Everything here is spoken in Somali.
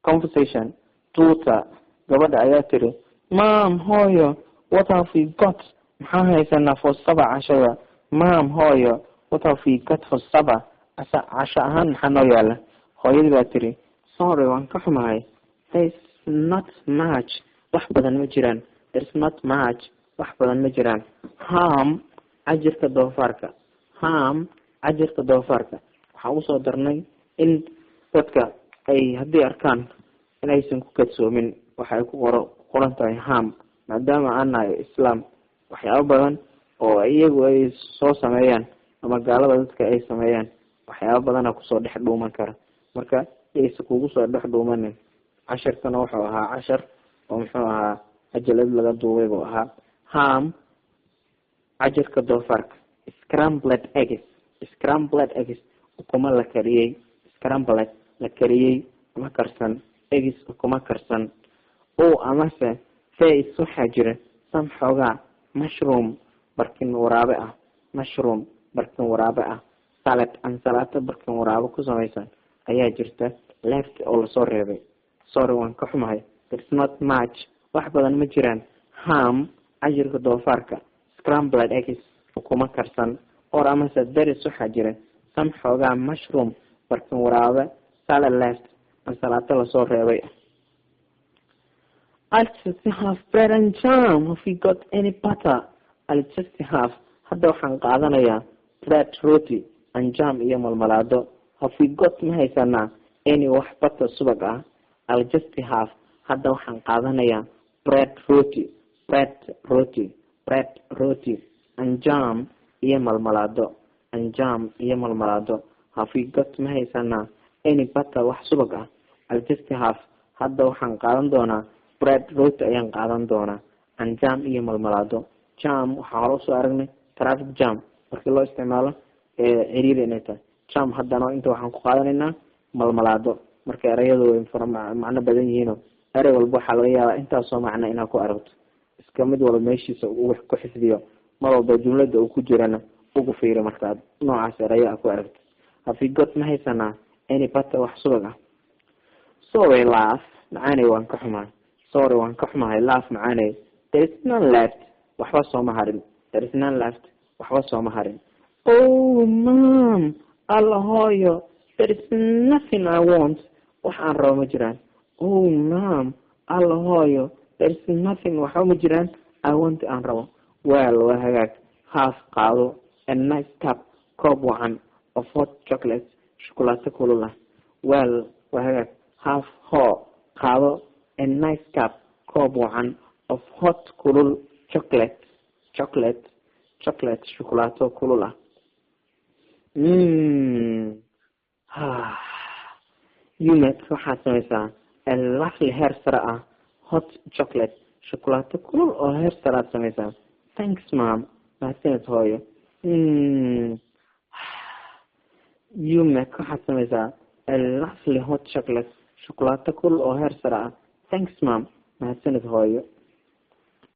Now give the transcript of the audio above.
Conversation. Daughter, gabadha ayaa tiri, "Mom, hooyo, what have we got?" Maxaa haysanaa, "for supper?" Cashada. "Mom, hooyo, what have we got for supper?" Asa casho ahaan maxaa noo yaala? Hooyadii baa tiri, "Sorry, waan ka xumahay, there's not much." Wax badan ma jiraan. There's not much. Wax badan ma jiraan. Ham, cajirka doofaarka. Ham, cajirka doofaarka. Waxaan usoo darnay in dadka ay haddii arkaan inaysan ku kadsoomin waxa ay ku qoro qoran tahay ham, maadaama aan nahay Islaam. Waxyaabo badan oo iyagu ay soo sameeyaan ama gaalada dadka ay sameeyaan, waxyaabo badana kusoo dhex dhuuman kara. Marka yaysa kugu soo dhex dhuumanin. Casharkana wuxuu ahaa cashar oo muxuu ahaa, cajalad laga duubay buu ahaa. Ham, cajirka doofaarka. Scrambled eggs. Scrambled eggs, ukuma la kariyey. Scrambled, la kariyey ama karsan. Eggs, ukuma karsan. Or amase there, waxaa jira, some, xoogaa, mushroom, barkin waraabe ah. Mushroom, barkin waraabe ah. Salad, ansalaato barkin waraabe ku samaysan ayaa jirta. Left, oo lasoo reebay. Sorry, waan ka xumahay, there's not much. Wax badan ma jiraan. Ham, cajirka doofaarka. Scrambled eggs, ukuma karsan. Or amase there is, waxaa jira, some, xoogaa, mushroom, barkin waraabe. Salad left, ansalaato lasoo reebay. I'll just have bread and jam. Have you got any butter? I'll just have, hadda waxaan qaadanayaa, bread, roti, and jam, iyo malmalaado. Have we got, ma haysanaa, any, wax, butter, subag ah? I'll just have, hadda waxaan qaadanayaa, bread, roti. Bread, roti. Bread, roti, and jam, iyo malmalaado. And jam, iyo malmalaado. Have we got, ma haysanaa, any butter, wax subag ah? I'll just have, hadda waxaan qaadan doonaa, bread, roti ayaan qaadan doonaa, and jam, iyo malmalaado. Jam waxaa hore usoo aragnay traffic jam markii loo isticmaalo ciriiri inay tahay jam. Haddana inta waxaan ku qaadanaynaa malmalaado. Marka erayadu way fara macno badan yihiino, erey walba waxaa laga yaabaa intaasoo macno inaad ku aragto. Iska mid walba meeshiisa uu ku xifdiyo, mar walba jumlada uu ku jirana ugu fiiri markaad noocaas erayo a ku aragto. Have you got, ma haysanaa, any butter, wax subag ah? Sorry, love, macaaney, waan ka xumahay. Sorry, waan ka xumahay, love, macaaney, there is none left. Waxba sooma harin. There is none left. Waxba sooma harin. Oh mom, alla hooyo, there is nothing I want. Wax aan rabo ma jiraan. Oh mom, alla hooyo, there is nothing, waxba ma jiraan, I want, aan rabo. Well, waa hagaag, have, qaado, a nice cup, koob wacan, of hot chocolate, shukulaato kulul ah. Well, waa hagaag, have, hoo, qaado, a nice cup, koob wacan, of hot, kulul, chocolate. Chocolate. Chocolate, shukulaato kulul ah. You make, waxaad samaysaa, a lovely, heer sare ah, hot chocolate, shukulaato kulul oo heer sare aad samaysaa. Thanks, mom, mahadsanid hooyo. You make, waxaad samaysaa, a lovely hot chocolate, shukulaato kulul oo heer sare ah. Thanks, mom, mahadsanid hooyo.